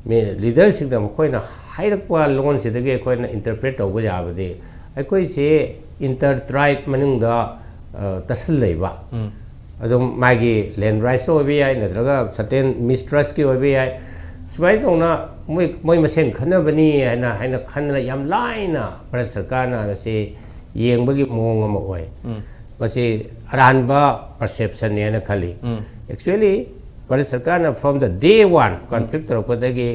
ꯃꯤ-, ꯂꯤꯗꯔꯁꯤꯡꯗ ꯃꯈꯣꯏꯅ ꯍꯥꯏꯔꯛꯄ ꯂꯣꯟꯁꯤꯗꯒꯤ ꯑꯩꯈꯣꯏꯅ ꯏꯟꯇꯔꯄ꯭ꯔꯦꯠ ꯇꯧꯕ ꯌꯥꯕꯗꯤ, ꯑꯩꯈꯣꯏꯁꯦ ꯏꯟꯇꯔ ꯇ꯭ꯔꯥꯏꯕ ꯃꯅꯨꯡꯗ, ꯑ, ꯇꯠꯁꯜ ꯂꯩꯕ꯫ ꯑꯗꯨꯝ ꯃꯥꯒꯤ ꯂꯦꯟ ꯔꯥꯏꯠꯁꯇ ꯑꯣꯏꯕ ꯌꯥꯏ, ꯅꯠꯇ꯭ꯔꯒ ꯁꯔꯇꯦꯟ ꯃꯤꯁꯇ꯭ꯔꯁꯀꯤ ꯑꯣꯏꯕ ꯌꯥꯏ꯫ ꯁꯨꯃꯥꯏꯅ ꯇꯧꯅ ꯃꯣꯏ ꯃꯣꯏ ꯃꯁꯦꯟ ꯈꯟꯅꯕꯅꯤ ꯍꯥꯏꯅ ꯍꯥꯏꯅ ꯈꯟꯗꯅ ꯌꯥꯝ ꯂꯥꯏꯅ ꯚꯥꯔꯠ ꯁꯔꯀꯥꯔꯅ ꯃꯁꯤ ꯌꯦꯡꯕꯒꯤ ꯃꯑꯣꯡ ꯑꯃ ꯑꯣꯏ꯫ ꯃꯁꯤ ꯑꯔꯥꯟꯕ ꯄꯔꯁꯦꯞꯁꯟꯅꯤ ꯍꯥꯏꯅ ꯈꯜꯂꯤ꯫ ꯑꯦꯛꯆꯨꯋꯦꯂꯤ ꯚꯥꯔꯠ ꯁꯔꯀꯥꯔꯅ from the day one conflict ꯇꯧꯔꯛꯄꯗꯒꯤ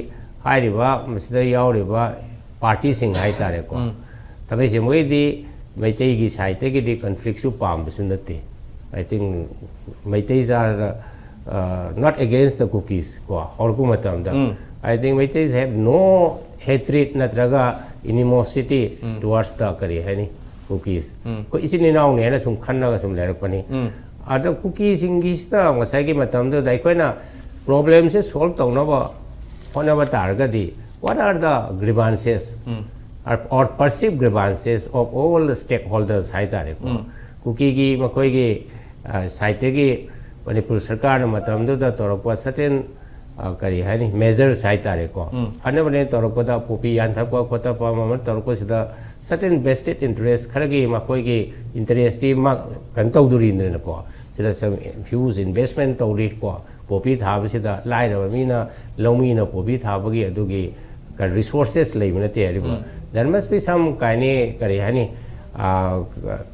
ꯍꯥꯏꯔꯤꯕ ꯃꯁꯤꯗ ꯌꯥꯎꯔꯤꯕ ꯄꯥꯔꯇꯤꯁꯤꯡ ꯍꯥꯏꯇꯥꯔꯦꯀꯣ, ꯊꯥꯡꯃꯩ ꯁꯦꯡꯕꯒꯤꯗꯤ ꯃꯩꯇꯩꯒꯤ ꯁꯥꯏꯠꯇꯒꯤꯗꯤ ꯀꯟꯐ꯭ꯂꯤꯛꯁꯨ ꯄꯥꯝꯕꯁꯨ ꯅꯠꯇꯦ꯫ I think Meiteis are not against the Kukis ꯀꯣ, ꯍꯧꯔꯛꯄ ꯃꯇꯝꯗ꯫ I think Meiteis have no hatred ꯅꯠꯇ꯭ꯔꯒ animosity towards the, ꯀꯔꯤ ꯍꯥꯏꯅꯤ, Kukis꯫ ꯑꯩꯈꯣꯏ ꯏꯆꯤꯟ ꯏꯅꯥꯎꯅꯤ ꯍꯥꯏꯅ ꯁꯨꯝ ꯈꯟꯅꯒ ꯁꯨꯝ ꯂꯩꯔꯛꯄꯅꯤ꯫ ꯑꯗ ꯀꯨꯀꯤꯁꯤꯡꯒꯤꯁꯤꯗ ꯉꯁꯥꯏꯒꯤ ꯃꯇꯝꯗꯨꯗ ꯑꯩꯈꯣꯏꯅ ꯄ꯭ꯔꯣꯕ꯭ꯂꯦꯝꯁꯦ ꯁꯣꯜꯕ ꯇꯧꯅꯕ ꯍꯣꯠꯅꯕ ꯇꯥꯔꯒꯗꯤ, what are the grievances or perceived grievances of all the stakeholders ꯍꯥꯏ ꯇꯥꯔꯦꯀꯣ꯫ ꯀꯨꯀꯤꯒꯤ ꯃꯈꯣꯏꯒꯤ ꯁꯥꯏꯠꯇꯒꯤ ꯃꯅꯤꯄꯨꯔ ꯁꯔꯀꯥꯔꯅ ꯃꯇꯝꯗꯨꯗ ꯇꯧꯔꯛꯄ certain, ꯀꯔꯤ ꯍꯥꯏꯅꯤ, ꯃꯦꯖꯔꯁ ꯍꯥꯏ ꯇꯥꯔꯦꯀꯣ, ꯐꯅꯕꯅꯦ ꯇꯧꯔꯛꯄꯗ, ꯄꯣꯄꯤ ꯌꯥꯟꯊꯠꯄ ꯈꯣꯠꯇꯠꯄ ꯑꯃ ꯑꯃ ꯇꯧꯔꯛꯄꯁꯤꯗ certain vested interest, ꯈꯔꯒꯤ ꯃꯈꯣꯏꯒꯤ ꯏꯟꯇꯔꯦꯁꯇꯤ ꯀꯩꯅꯣ ꯇꯧꯗꯣꯔꯤꯅꯤꯅꯀꯣ꯫ ꯁꯤꯗ huge investment ꯇꯧꯔꯤꯀꯣ꯫ ꯄꯣꯄꯤ ꯊꯥꯕꯁꯤꯗ ꯂꯥꯏꯔꯕ ꯃꯤꯅ, ꯂꯧꯃꯤꯅ ꯄꯣꯄꯤ ꯊꯥꯕꯒꯤ ꯑꯗꯨꯒꯤ resources ꯂꯩꯕ ꯅꯠꯇꯦ ꯍꯥꯏꯔꯤꯕ꯫ There must be some ꯀꯥꯏꯅꯤ, ꯀꯔꯤ ꯍꯥꯏꯅꯤ,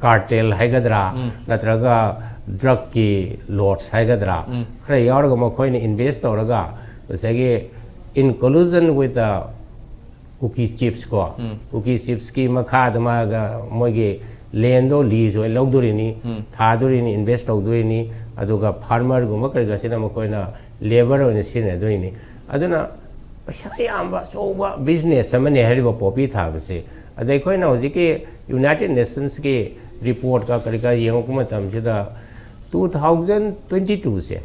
ꯀꯥꯔꯇꯦꯜ ꯍꯥꯏꯒꯗ꯭ꯔꯥ, ꯅꯠꯇ꯭ꯔꯒ ꯗ꯭ꯔꯛꯀꯤ ꯂꯣꯔꯗꯁ ꯍꯥꯏꯒꯗ꯭ꯔꯥ, ꯈꯔ ꯌꯥꯎꯔꯒ ꯃꯈꯣꯏꯅ ꯏꯟꯚꯦꯁ ꯇꯧꯔꯒ, ꯉꯁꯥꯏꯒꯤ in collusion with the Kuki chips ꯀꯣ, ꯀꯨꯀꯤ ꯆꯤꯞꯁꯀꯤ ꯃꯈꯥꯗ ꯃꯥꯒ ꯃꯣꯏꯒꯤ ꯂꯦꯟꯗꯣ ꯂꯤꯖ ꯑꯣꯏꯅ ꯂꯧꯗꯣꯔꯤꯅꯤ, ꯊꯥꯗꯣꯔꯤꯅꯤ, ꯏꯟꯚꯦꯁ ꯇꯧꯗꯣꯔꯤꯅꯤ, ꯑꯗꯨꯒ ꯐꯥꯔꯃꯔꯒꯨꯝꯕ ꯀꯔꯤꯒꯁꯤꯅ ꯃꯈꯣꯏꯅ ꯂꯦꯕꯔ ꯑꯣꯏꯅ ꯁꯤꯖꯤꯟꯅꯗꯣꯏꯅꯤ꯫ ꯑꯗꯨꯅ ꯄꯩꯁꯥ ꯌꯥꯝꯕ ꯑꯆꯧꯕ ꯕꯤꯖꯤꯅꯦꯁ ꯑꯃꯅꯤ ꯍꯥꯏꯔꯤꯕ ꯄꯣꯄꯤ ꯊꯥꯕꯁꯦ꯫ ꯑꯗ ꯑꯩꯈꯣꯏꯅ ꯍꯧꯖꯤꯛꯀꯤ ꯌꯨꯅꯥꯏꯇꯦꯠ ꯅꯦꯁꯟꯁꯀꯤ ꯔꯤꯄꯣꯔꯠꯀ ꯀꯔꯤ ꯀꯔꯥ ꯌꯦꯡꯉꯛꯄ ꯃꯇꯝꯁꯤꯗ, ꯇꯨ ꯊꯥꯎꯖꯟ ꯇ꯭ꯋꯦꯟꯇꯤ ꯇꯨꯁꯦ,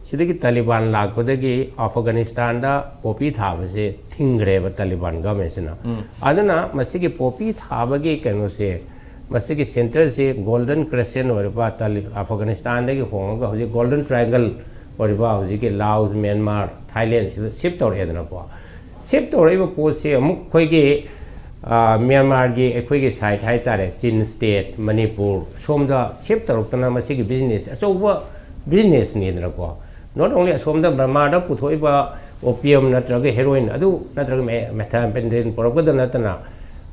ꯁꯤꯗꯒꯤ ꯇꯥꯂꯤꯕꯥꯟ ꯂꯥꯛꯄꯗꯒꯤ ꯑꯐꯒꯥꯅꯤꯁꯇꯥꯟꯗ ꯄꯣꯄꯤ ꯊꯥꯕꯁꯦ ꯊꯤꯡꯈ꯭ꯔꯦꯕ ꯇꯥꯂꯤꯕꯥꯟ ꯒꯚꯔꯟꯃꯦꯟꯁꯤꯅ꯫ ꯑꯗꯨꯅ ꯃꯁꯤꯒꯤ ꯄꯣꯄꯤ ꯊꯥꯕꯒꯤ ꯀꯩꯅꯣꯁꯦ, ꯃꯁꯤꯒꯤ ꯁꯦꯟꯇꯔꯁꯤ ꯒꯣꯜꯗꯟ ꯀ꯭ꯔꯦꯁꯦꯟ ꯑꯣꯏꯔꯤꯕ ꯇꯥꯂꯤ-, ꯑꯐꯒꯥꯅꯤꯁꯇꯥꯟꯗꯒꯤ ꯍꯣꯡꯉꯒ ꯍꯧꯖꯤꯛ ꯒꯣꯜꯗꯟ ꯇ꯭ꯔꯥꯏꯡꯒꯜ ꯑꯣꯏꯔꯤꯕ ꯍꯧꯖꯤꯛꯀꯤ ꯂꯥꯎꯁ, ꯃ꯭ꯌꯥꯟꯃꯥꯔ, ꯊꯥꯏꯂꯦꯟꯁꯤꯗ ꯁꯤꯞ ꯇꯧꯔꯛꯑꯦꯗꯅꯀꯣ꯫ ꯁꯤꯞ ꯇꯧꯔꯛꯏꯕ ꯄꯣꯠꯁꯤ ꯑꯃꯨꯛ ꯑꯩꯈꯣꯏꯒꯤ, ꯑ, ꯃ꯭ꯌꯥꯟꯃꯥꯔꯒꯤ ꯑꯩꯈꯣꯏꯒꯤ ꯁꯥꯏꯠ ꯍꯥꯏꯇꯥꯔꯦ, ꯆꯤꯟ ꯁ꯭ꯇꯦꯠ, ꯃꯅꯤꯄꯨꯔ, ꯁꯣꯝꯗ ꯁꯤꯞ ꯇꯧꯔꯛꯇꯅ ꯃꯁꯤꯒꯤ ꯕꯤꯖꯤꯅꯦꯁ ꯑꯆꯧꯕ ꯕꯤꯖꯤꯅꯦꯁꯅꯤꯗꯅꯀꯣ꯫ Not only ꯑꯁꯣꯝꯗ ꯕꯔꯃꯥꯗ ꯄꯨꯊꯣꯛꯏꯕ opium ꯅꯠꯇ꯭ꯔꯒ heroin ꯑꯗꯨ ꯅꯠꯇ꯭ꯔꯒ methamphetamine ꯄꯨꯔꯛꯄꯗ ꯅꯠꯇꯅ,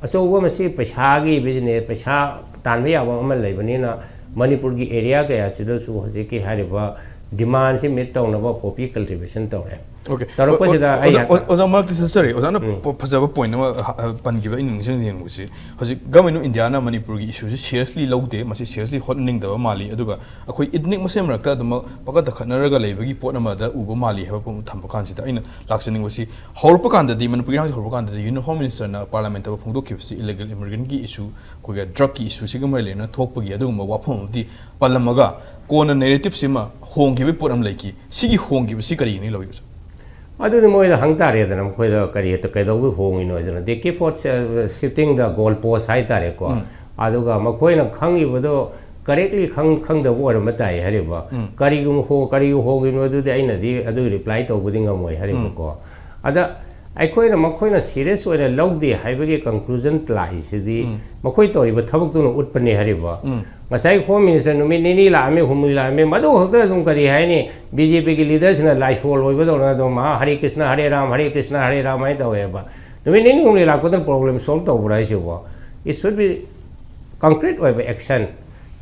ꯑꯆꯧꯕ ꯃꯁꯤ ꯄꯩꯁꯥꯒꯤ business, ꯄꯩꯁꯥ ꯇꯥꯟꯕ ꯌꯥꯕ ꯑꯃ ꯂꯩꯕꯅꯤꯅ, ꯃꯅꯤꯄꯨꯔꯒꯤ area ꯀꯌꯥꯁꯤꯗꯁꯨ ꯍꯧꯖꯤꯛꯀꯤ ꯍꯥꯏꯔꯤꯕ demandꯁꯤ meet ꯇꯧꯅꯕ poppy cultivation ꯇꯧꯔꯦ꯫ Okay. ꯇꯧꯔꯛꯄꯁꯤꯗ ꯑꯣ- ꯑꯩ ꯑꯣꯖꯥ- ꯍꯥꯏ- ꯑꯣ- ꯑꯣꯖꯥ ꯃꯔꯛꯇ ꯆꯠꯆꯔꯤ꯫ ꯑꯣꯖꯥꯅ ꯎꯝ. ꯄ- ꯐꯖꯕ point ꯑꯃ ꯍ- ꯍ- ꯄꯟꯈꯤꯕ ꯑꯩꯅ ꯅꯤꯡꯁꯤꯡꯅꯤꯡꯕꯁꯤ, ꯍꯧꯖꯤꯛ Government of Indiaꯅ ꯃꯅꯤꯄꯨꯔꯒꯤ issueꯁꯤ seriously ꯂꯧꯗꯦ, ꯃꯁꯤ seriously ꯍꯣꯠꯅꯅꯤꯡꯗꯕ ꯃꯥꯜꯂꯤ, ꯑꯗꯨꯒ ꯑꯩꯈꯣꯏ ethnic ꯃꯁꯦꯟ ꯃꯔꯛꯇ ꯑꯗꯨꯃꯛ ꯄꯀꯠꯇ ꯈꯠꯅꯔꯒ ꯂꯩꯕꯒꯤ ꯄꯣꯠ ꯑꯃꯗ ꯎꯕ ꯃꯥꯜꯂꯤ ꯍꯥꯏꯕ ꯄꯣꯠ ꯑꯃ ꯊꯝꯕ ꯀꯥꯟꯁꯤꯗ ꯑꯩꯅ ꯂꯥꯛꯆꯅꯤꯡꯕꯁꯤ, ꯍꯧꯔꯛꯄ ꯀꯥꯟꯗꯗꯤ, ꯃꯅꯤꯄꯨꯔꯒꯤ ꯏꯔꯥꯡꯁꯤ ꯍꯧꯔꯛꯄ ꯀꯥꯟꯗꯗꯤ Union Home Ministerꯅ Parliamentꯇ ꯐꯣꯡꯗꯣꯛꯈꯤꯕꯁꯤ illegal immigrantꯀꯤ issue, ꯑꯩꯈꯣꯏꯒꯤ drugꯀꯤ issueꯁꯤꯒ ꯃꯔꯤ ꯂꯩꯅꯅ ꯊꯣꯛꯄꯒꯤ ꯑꯗꯨꯒꯨꯝꯕ ꯋꯥꯐꯝ ꯑꯃꯗꯤ ꯄꯜꯂꯝꯃꯒ, ꯀꯣꯟꯅ narrativeꯁꯤꯃ ꯍꯣꯡꯈꯤꯕꯒꯤ ꯄꯣꯠ ꯑꯃ ꯂꯩꯈꯤ꯫ ꯁꯤꯒꯤ ꯍꯣꯡꯈꯤꯕꯁꯤ ꯀꯔꯤꯒꯤꯅꯤ ꯂꯧꯏ, ꯑꯣꯖꯥ? ꯑꯗꯨꯗꯤ ꯃꯣꯏꯗ ꯍꯪ ꯇꯥꯔꯦꯗꯅ, ꯃꯈꯣꯏꯗ ꯀꯔꯤ, ꯀꯩꯗꯧꯕꯒꯤ ꯍꯣꯡꯉꯤꯅꯣ ꯍꯥꯏꯗꯅ, they keep on shifting the goal post ꯍꯥꯏꯇꯥꯔꯦꯀꯣ꯫ ꯎꯝ. ꯑꯗꯨꯒ ꯃꯈꯣꯏꯅ ꯈꯪꯉꯤꯕꯗꯣ correctly ꯈꯪ- ꯈꯪꯗꯕ ꯑꯣꯏꯔꯝꯕ ꯇꯥꯏ ꯍꯥꯏꯔꯤꯕ꯫ ꯎꯝ. ꯀꯔꯤꯒꯨꯝꯕ ꯍꯣ- ꯀꯔꯤꯒꯤ ꯍꯣꯡꯉꯤꯅꯣ ꯑꯗꯨꯗꯤ ꯑꯩꯅꯗꯤ ꯑꯗꯨꯒꯤ reply ꯇꯧꯕꯗꯤ ꯉꯝꯃꯣꯏ ꯍꯥꯏꯔꯤꯕꯀꯣ꯫ ꯑꯗ ꯑꯩꯈꯣꯏꯅ ꯃꯈꯣꯏꯅ serious ꯑꯣꯏꯅ ꯂꯧꯗꯦ ꯍꯥꯏꯕꯒꯤ conclusion ꯂꯥꯛꯏꯁꯤꯗꯤ ꯎꯝ. ꯃꯈꯣꯏ ꯇꯧꯔꯤꯕ ꯊꯕꯛꯇꯨꯅ ꯎꯠꯄꯅꯦ ꯍꯥꯏꯔꯤꯕ꯫ ꯎꯝ. ꯉꯁꯥꯏ Home Minister ꯅꯨꯃꯤꯠ ꯅꯤꯅꯤ ꯂꯥꯛꯑꯝꯃꯤ, ꯍꯨꯝꯅꯤ ꯂꯥꯛꯑꯝꯃꯤ, ꯃꯗꯨ ꯈꯛꯇ ꯑꯗꯨꯝ ꯀꯔꯤ ꯍꯥꯏꯅꯤ, BJPꯒꯤ leaderꯁꯤꯡꯅ ꯂꯥꯏꯁꯣꯜ ꯑꯣꯏꯕꯗꯧꯅ ꯑꯗꯨꯝ ꯃꯍꯥ ꯍꯔꯦ ꯀ꯭ꯔꯤꯁꯅ ꯍꯔꯦ ꯔꯥꯝ, ꯍꯔꯦ ꯀ꯭ꯔꯤꯁꯅ ꯍꯔꯦ ꯔꯥꯝ ꯍꯥꯏꯅ ꯇꯧꯋꯦꯕ꯫ ꯅꯨꯃꯤꯠ ꯅꯤꯅꯤ ꯍꯨꯝꯅꯤ ꯂꯥꯛꯄꯗ problem solve ꯇꯧꯕ꯭ꯔꯥ ꯍꯥꯏꯁꯤꯕꯣ? It should be concrete ꯑꯣꯏꯕ action꯫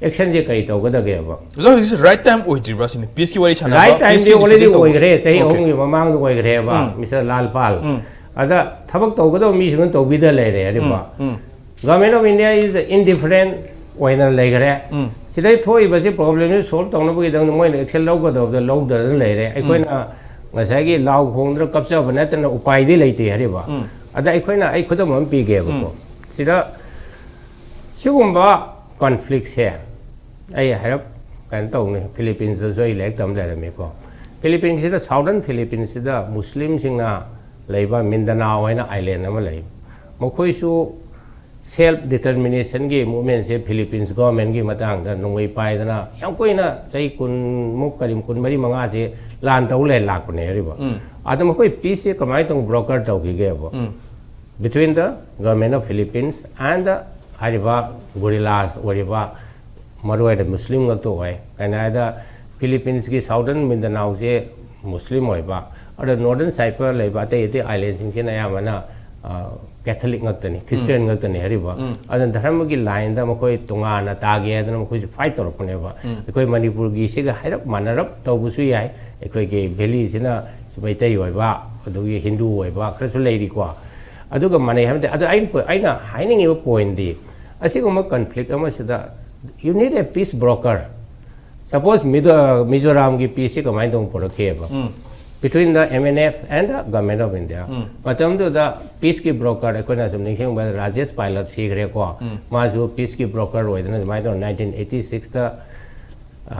Actionꯁꯦ ꯀꯔꯤ ꯇꯧꯒꯗꯒꯦꯕ? ꯑꯣꯖꯥ, ꯍꯧꯖꯤꯛꯁꯦ right time ꯑꯣꯏꯗ꯭ꯔꯤꯕ꯭ꯔꯥ ꯁꯤꯅꯤ? Peaceꯀꯤ ꯋꯥꯔꯤ ꯁꯥꯟꯅꯕ, Right timeꯗꯤ peaceꯀꯤ already initiative ꯇꯧ- ꯑꯣꯏꯈ꯭ꯔꯦ, ꯆꯍꯤ Okay. ꯑꯍꯨꯝꯒꯤ ꯃꯃꯥꯡꯗ ꯑꯣꯏꯈ꯭ꯔꯦꯕ, ꯎꯝ. Mister ꯂꯥꯜ ꯄꯥꯜ꯫ ꯎꯝ. ꯑꯗ ꯊꯕꯛ ꯇꯧꯒꯗꯕ ꯃꯤꯁꯤꯡꯅ ꯇꯧꯕꯤꯗ ꯂꯩꯔꯦ ꯍꯥꯏꯔꯤꯕ꯫ ꯎꯝ. Government of India is indifferent ꯑꯣꯏꯅ ꯂꯩꯈ꯭ꯔꯦ꯫ ꯎꯝ. ꯁꯤꯗꯩ ꯊꯣꯛꯏꯕꯁꯤ problemꯁꯤ solve ꯇꯧꯅꯕꯒꯤꯗꯃꯛꯇ ꯃꯣꯏꯅ action ꯂꯧꯒꯗꯕꯗ ꯂꯧꯗꯅ ꯂꯩꯔꯦ꯫ ꯑꯩꯈꯣꯏꯅ ꯉꯁꯥꯏꯒꯤ ꯂꯥꯎ ꯈꯣꯡꯗꯅ ꯀꯞꯆꯕ ꯅꯠꯇꯅ ꯎꯄꯥꯏꯗꯤ ꯂꯩꯇꯦ ꯍꯥꯏꯔꯤꯕ꯫ ꯎꯝ. ꯑꯗ ꯑꯩꯈꯣꯏꯅ, ꯑꯩ ꯈꯨꯗꯝ ꯑꯃ ꯄꯤꯒꯦꯕꯀꯣ꯫ ꯎꯝ. ꯁꯤꯗ ꯁꯤꯒꯨꯝꯕ conflictꯁꯦ ꯑꯩ ꯍꯥꯏꯔꯞ ꯀꯩꯅꯣ ꯇꯧꯅꯤ, Philippines ꯇꯁꯨ ꯑꯩ ꯂꯥꯏꯔꯤꯛ ꯇꯝ ꯂꯩꯔꯝꯃꯤꯀꯣ꯫ Philippines ꯁꯤꯗ, Southern Philippines ꯁꯤꯗ Muslimꯁꯤꯡꯅ ꯂꯩꯕ Mindanao ꯍꯥꯏꯅ island ꯑꯃ ꯂꯩ꯫ ꯃꯈꯣꯏꯁꯨ self determinationꯒꯤ movementꯁꯦ Philippines governmentꯀꯤ ꯃꯇꯥꯡꯗ ꯅꯣꯡꯃꯩ ꯄꯥꯏꯗꯅ ꯌꯥꯝ ꯀꯨꯏꯅ, ꯆꯍꯤ ꯀꯨꯟꯃꯨꯛ, ꯀꯔꯤ, ꯀꯨꯟꯃꯔꯤ ꯃꯉꯥꯁꯦ ꯂꯥꯟ ꯇꯧ ꯂꯩ ꯂꯥꯛꯄꯅꯦ ꯍꯥꯏꯔꯤꯕ꯫ ꯎꯝ. ꯑꯗ ꯃꯈꯣꯏ peaceꯁꯦ ꯀꯃꯥꯏꯅ ꯇꯧꯅ broker ꯇꯧꯈꯤꯒꯦꯕ? Um. Between the government of Philippines and the ꯍꯥꯏꯔꯤꯕ guerrillas ꯑꯣꯏꯔꯤꯕ, ꯃꯔꯨꯑꯣꯏꯅ Muslim ꯉꯥꯛꯇ ꯑꯣꯏ꯫ ꯀꯩꯅꯣ ꯍꯥꯏꯗ, Philippines ꯀꯤ Southern Mindanao ꯁꯦ Muslim ꯑꯣꯏꯕ, ꯑꯗꯣ ꯅꯣꯔꯗꯔꯟ ꯁꯥꯏꯠꯇ ꯂꯩꯕ ꯑꯇꯩ ꯑꯇꯩ ꯑꯥꯏꯂꯦꯟꯁꯤꯡꯁꯤꯅ ꯑꯌꯥꯝꯕꯅ ꯀꯦꯊꯣꯂꯤꯛ ꯉꯥꯛꯇꯅꯤ, ꯈ꯭ꯔꯤꯁꯇꯤꯌꯥꯟ ꯉꯥꯛꯇꯅꯤ ꯍꯥꯏꯔꯤꯕ꯫ ꯑꯗꯨꯅ ꯙꯔꯃꯒꯤ ꯂꯥꯏꯟꯗ ꯃꯈꯣꯏ ꯇꯣꯉꯥꯟꯅ ꯇꯥꯒꯦ ꯍꯥꯏꯗꯅ ꯃꯈꯣꯏꯁꯨ ꯐꯥꯏꯠ ꯇꯧꯔꯛꯄꯅꯦꯕ꯫ ꯑꯩꯈꯣꯏ ꯃꯅꯤꯄꯨꯔꯒꯤꯁꯤꯒ ꯍꯥꯏꯔꯞ ꯃꯥꯟꯅꯔꯞ ꯇꯧꯕꯁꯨ ꯌꯥꯏ꯫ ꯑꯩꯈꯣꯏꯒꯤ ꯚꯦꯂꯤꯁꯤꯅ ꯃꯩꯇꯩ ꯑꯣꯏꯕ, ꯑꯗꯨꯒꯤ ꯍꯤꯟꯗꯨ ꯑꯣꯏꯕ ꯈꯔꯁꯨ ꯂꯩꯔꯤꯀꯣ꯫ ꯑꯗꯨꯒ ꯃꯥꯟꯅꯩ ꯍꯥꯏꯕꯗꯤ, ꯑꯗꯨ ꯑꯩꯅ ꯑꯩꯅ ꯍꯥꯏꯅꯤꯡꯉꯤꯕ ꯄꯣꯏꯟꯗꯤ, ꯑꯁꯤꯒꯨꯝꯕ ꯀꯟꯐ꯭ꯂꯤꯛ ꯑꯃꯁꯤꯗ you need a peace broker. ꯁꯄꯣꯁ ꯃꯤꯗꯣ ꯃꯤꯖꯣꯔꯥꯝꯒꯤ ꯄꯤꯁꯁꯤ ꯀꯃꯥꯏꯅ ꯇꯧꯅ ꯄꯨꯔꯛꯈꯤꯑꯕ? Between the M N F and the Government of India. ꯃꯇꯝꯗꯨꯗ ꯄꯤꯁꯀꯤ ꯕ꯭ꯔꯣꯀꯔ ꯑꯩꯈꯣꯏꯅ ꯁꯨꯝ ꯅꯤꯡꯁꯤꯡꯕ ꯔꯥꯖꯦꯁ ꯄꯥꯏꯂꯠ ꯁꯤꯈ꯭ꯔꯦꯀꯣ꯫ ꯃꯥꯁꯨ ꯄꯤꯁꯀꯤ ꯕ꯭ꯔꯣꯀꯔ ꯑꯣꯏꯗꯅ ꯑꯗꯨꯃꯥꯏꯅ ꯇꯧꯅ ꯅꯥꯏꯟꯇꯤꯟ ꯑꯩꯠꯇꯤ ꯁꯤꯛꯁꯇ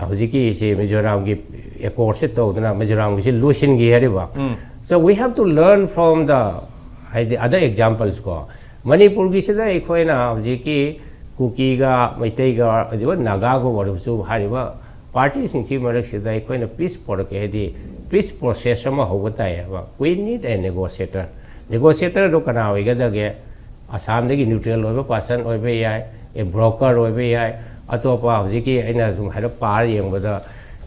ꯍꯧꯖꯤꯛꯀꯤ ꯁꯤ ꯃꯤꯖꯣꯔꯥꯝꯒꯤ ꯑꯦꯀꯣꯔꯠꯁꯦ ꯇꯧꯗꯅ ꯃꯤꯖꯣꯔꯥꯝꯒꯤꯁꯤ ꯂꯣꯏꯁꯤꯟꯈꯤ ꯍꯥꯏꯔꯤꯕ꯫ So we have to learn from the, ꯍꯥꯏꯗꯤ, other examples ꯀꯣ꯫ ꯃꯅꯤꯄꯨꯔꯒꯤꯁꯤꯗ ꯑꯩꯈꯣꯏꯅ ꯍꯧꯖꯤꯛꯀꯤ ꯀꯨꯀꯤꯒ ꯃꯩꯇꯩꯒ ꯑꯗꯨꯒ ꯅꯥꯒꯥꯒ ꯑꯣꯏꯔꯕꯁꯨ ꯍꯥꯏꯔꯤꯕ ꯄꯥꯔꯇꯤꯁꯤꯡꯁꯤ ꯃꯔꯛꯁꯤꯗ ꯑꯩꯈꯣꯏꯅ ꯄꯤꯁ ꯄꯣꯔꯛꯀꯦ ꯍꯥꯏꯗꯤ ꯄꯤꯁ ꯄ꯭ꯔꯣꯁꯦꯁ ꯑꯃ ꯍꯧꯕ ꯇꯥꯏꯌꯦꯕ꯫ We need a negotiator. ꯅꯦꯒꯣꯁꯤꯌꯦꯇꯔꯗꯣ ꯀꯅꯥ ꯑꯣꯏꯒꯗꯒꯦ? ꯑꯁꯥꯝꯗꯒꯤ ꯅ꯭ꯌꯨꯇ꯭ꯔꯦꯜ ꯑꯣꯏꯕ ꯄꯥꯔꯁꯟ ꯑꯣꯏꯕ ꯌꯥꯏ, ꯑꯦ ꯕ꯭ꯔꯣꯀꯔ ꯑꯣꯏꯕ ꯌꯥꯏ, ꯑꯇꯣꯞꯄ ꯍꯧꯖꯤꯛꯀꯤ ꯑꯩꯅ ꯁꯨꯝ ꯍꯥꯏꯔꯞ ꯄꯥꯔ ꯌꯦꯡꯕꯗ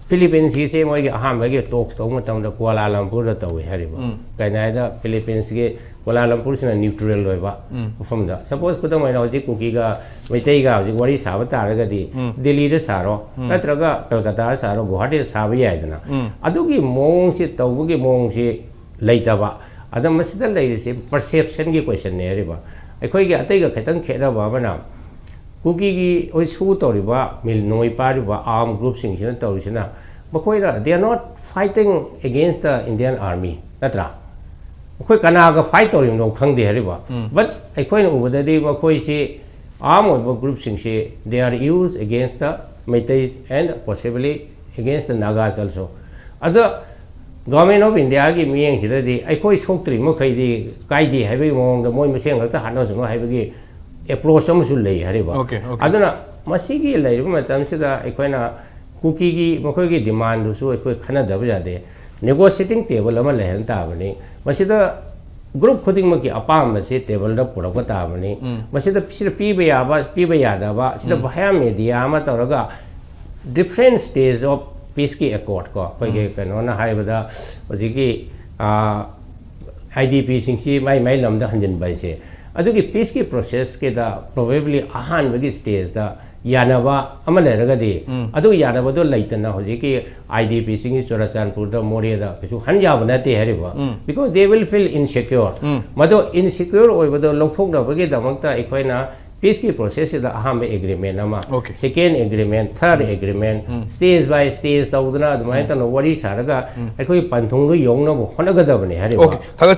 ꯐꯤꯂꯤꯄꯤꯟꯁꯀꯤꯁꯦ ꯃꯣꯏꯒꯤ ꯑꯍꯥꯟꯕꯒꯤ ꯇꯣꯛꯁ ꯇꯧꯕ ꯃꯇꯝꯗ ꯀꯣꯂꯥꯂꯝꯄꯨꯔꯗ ꯇꯧꯏ ꯍꯥꯏꯔꯤꯕ꯫ ꯀꯩꯅꯣ ꯍꯥꯏꯗ ꯐꯤꯂꯤꯄꯤꯟꯁꯀꯤ ꯀꯣꯂꯥꯂꯝꯄꯨꯔꯁꯤꯅ ꯅ꯭ꯌꯨꯇ꯭ꯔꯦꯜ ꯑꯣꯏꯕ ꯃꯐꯝꯗ꯫ ꯁꯄꯣꯁ ꯈꯨꯗꯝ ꯑꯣꯏꯅ ꯍꯧꯖꯤꯛ ꯀꯨꯀꯤꯒ ꯃꯩꯇꯩꯒ ꯍꯧꯖꯤꯛ ꯋꯥꯔꯤ ꯁꯥꯕ ꯇꯥꯔꯒꯗꯤ ꯗꯤꯜꯂꯤꯗ ꯁꯥꯔꯣ, ꯅꯠꯇ꯭ꯔꯒ ꯀꯜꯀꯇꯥꯗ ꯁꯥꯔꯣ, ꯒꯨꯋꯥꯍꯥꯇꯤꯗ ꯁꯥꯕ ꯌꯥꯏꯗꯅ꯫ ꯑꯗꯨꯒꯤ ꯃꯑꯣꯡꯁꯤ ꯇꯧꯕꯒꯤ ꯃꯑꯣꯡꯁꯤ ꯂꯩꯇꯕ꯫ ꯑꯗ ꯃꯁꯤꯗ ꯂꯩꯔꯤꯁꯤ ꯄꯔꯁꯦꯞꯁꯟꯒꯤ ꯀꯣꯏꯁꯟꯅꯦ ꯍꯥꯏꯔꯤꯕ꯫ ꯑꯩꯈꯣꯏꯒꯤ ꯑꯇꯩꯒ ꯈꯤꯇꯪ ꯈꯦꯠꯅꯕ ꯑꯃꯅ ꯀꯨꯀꯤꯒꯤ ꯍꯣꯏ ꯁꯨ ꯇꯧꯔꯤꯕ ꯃꯤꯜ ꯅꯣꯡꯃꯩ ꯄꯥꯏꯔꯤꯕ ꯑꯥꯔꯝ ꯒ꯭ꯔꯨꯞꯁꯤꯡꯁꯤꯅ ꯇꯧꯔꯤꯁꯤꯅ ꯃꯈꯣꯏꯅ they are not fighting against the Indian army, ꯅꯠꯇ꯭ꯔꯥ? ꯑꯩꯈꯣꯏ ꯀꯅꯥꯒ ꯐꯥꯏꯠ ꯇꯧꯔꯤꯕꯅꯣ ꯈꯪꯗꯦ ꯍꯥꯏꯔꯤꯕ꯫ But ꯑꯩꯈꯣꯏꯅ ꯎꯕꯗꯗꯤ ꯃꯈꯣꯏꯁꯤ ꯑꯥꯔꯝ ꯑꯣꯏꯕ ꯒ꯭ꯔꯨꯞꯁꯤꯡꯁꯤ they are used against the Meiteis and possibly against the Nagas also. ꯑꯗꯣ ꯒꯣꯔꯃꯦꯟ ꯑꯣꯐ ꯏꯟꯗꯤꯌꯥꯒꯤ ꯃꯤꯠꯌꯦꯡꯁꯤꯗꯗꯤ ꯑꯩꯈꯣꯏ ꯁꯣꯛꯇ꯭ꯔꯤ ꯃꯈꯩꯗꯤ ꯀꯥꯏꯗꯦ ꯍꯥꯏꯕꯒꯤ ꯃꯑꯣꯡꯗ ꯃꯣꯏ ꯃꯁꯦꯟ ꯈꯛꯇ ꯍꯥꯠꯅꯁꯅꯨ ꯍꯥꯏꯕꯒꯤ ꯑꯦꯄ꯭ꯔꯣꯆ ꯑꯃꯁꯨ ꯂꯩ ꯍꯥꯏꯔꯤꯕ꯫ Okay, okay. ꯑꯗꯨꯅ ꯃꯁꯤꯒꯤ ꯂꯩꯔꯤꯕ ꯃꯇꯝꯁꯤꯗ ꯑꯩꯈꯣꯏꯅ ꯀꯨꯀꯤꯒꯤ ꯃꯈꯣꯏꯒꯤ ꯗꯤꯃꯥꯟꯗꯨꯁꯨ ꯑꯩꯈꯣꯏ ꯈꯟꯅꯗꯕ ꯌꯥꯗꯦ꯫ ꯅꯦꯒꯣꯁꯤꯌꯦꯇꯤꯡ ꯇꯦꯕꯜ ꯑꯃ ꯂꯩꯍꯟ ꯇꯥꯕꯅꯤ꯫ ꯃꯁꯤꯗ ꯒ꯭ꯔꯨꯞ ꯈꯨꯗꯤꯡꯃꯛꯀꯤ ꯑꯄꯥꯝꯕꯁꯤ ꯇꯦꯕꯜꯗ ꯄꯨꯔꯛꯄ ꯇꯥꯕꯅꯤ꯫ ꯃꯁꯤꯗ ꯁꯤꯗ ꯄꯤꯕ ꯌꯥꯕ, ꯄꯤꯕ ꯌꯥꯗꯕ, ꯁꯤꯗ ꯚꯌꯥ ꯃꯦꯗꯤꯌꯥ ꯑꯃ ꯇꯧꯔꯒ different stage of peace ꯀꯤ accord ꯀꯣ, ꯑꯩꯈꯣꯏꯒꯤ ꯀꯩꯅꯣꯅ ꯍꯥꯏꯕꯗ ꯍꯧꯖꯤꯛꯀꯤ ꯑꯥꯏ ꯗꯤ ꯄꯤꯁꯤꯡꯁꯤ ꯃꯥꯏ ꯃꯥꯏ ꯂꯝꯗ ꯍꯟꯖꯤꯟꯕ ꯍꯥꯏꯁꯦ, ꯑꯗꯨꯒꯤ ꯄꯤꯁꯀꯤ ꯄ꯭ꯔꯣꯁꯦꯁꯀꯤꯗ ꯄ꯭ꯔꯣꯕꯦꯕꯂꯤ ꯑꯍꯥꯟꯕꯒꯤ ꯁ꯭ꯇꯦꯖꯇ ꯌꯥꯅꯕ ꯑꯃ ꯂꯩꯔꯒꯗꯤ, ꯑꯗꯨ ꯌꯥꯅꯕꯗꯣ ꯂꯩꯇꯅ ꯍꯧꯖꯤꯛꯀꯤ ꯑꯥꯏ ꯗꯤ ꯄꯤꯁꯤꯡꯒꯤ ꯆꯨꯔꯆꯥꯟꯄꯨꯔꯗ, ꯃꯣꯔꯦꯗ ꯀꯩꯁꯨ ꯍꯟ ꯌꯥꯕ ꯅꯠꯇꯦ ꯍꯥꯏꯔꯤꯕ꯫ Because they will feel insecure. ꯃꯗꯣ ꯏꯟꯁꯤꯀ꯭ꯌꯣꯔ ꯑꯣꯏꯕꯗꯣ ꯂꯧꯊꯣꯛꯅꯕꯒꯤꯗꯃꯛꯇ ꯑꯩꯈꯣꯏꯅ ꯄꯤꯁꯀꯤ ꯄ꯭ꯔꯣꯁꯦꯁꯁꯤꯗ ꯑꯍꯥꯟꯕ ꯑꯦꯒ꯭ꯔꯤꯃꯦꯟ ꯑꯃ, Okay. ꯁꯦꯀꯦꯟ ꯑꯦꯒ꯭ꯔꯤꯃꯦꯟ, ꯊꯥꯔꯠ ꯑꯦꯒ꯭ꯔꯤꯃꯦꯟ, ꯁ꯭ꯇꯦꯖ ꯕꯥꯏ ꯁ꯭ꯇꯦꯖ ꯇꯧꯗꯅ ꯑꯗꯨꯃꯥꯏꯅ ꯇꯧꯅ ꯋꯥꯔꯤ ꯁꯥꯔꯒ ꯑꯩꯈꯣꯏ ꯄꯟꯊꯨꯡꯗꯣ ꯌꯧꯅꯕ ꯍꯣꯠꯅꯒꯗꯕꯅꯤ ꯍꯥꯏꯔꯤꯕ꯫ Okay. ꯊꯥꯒꯠ-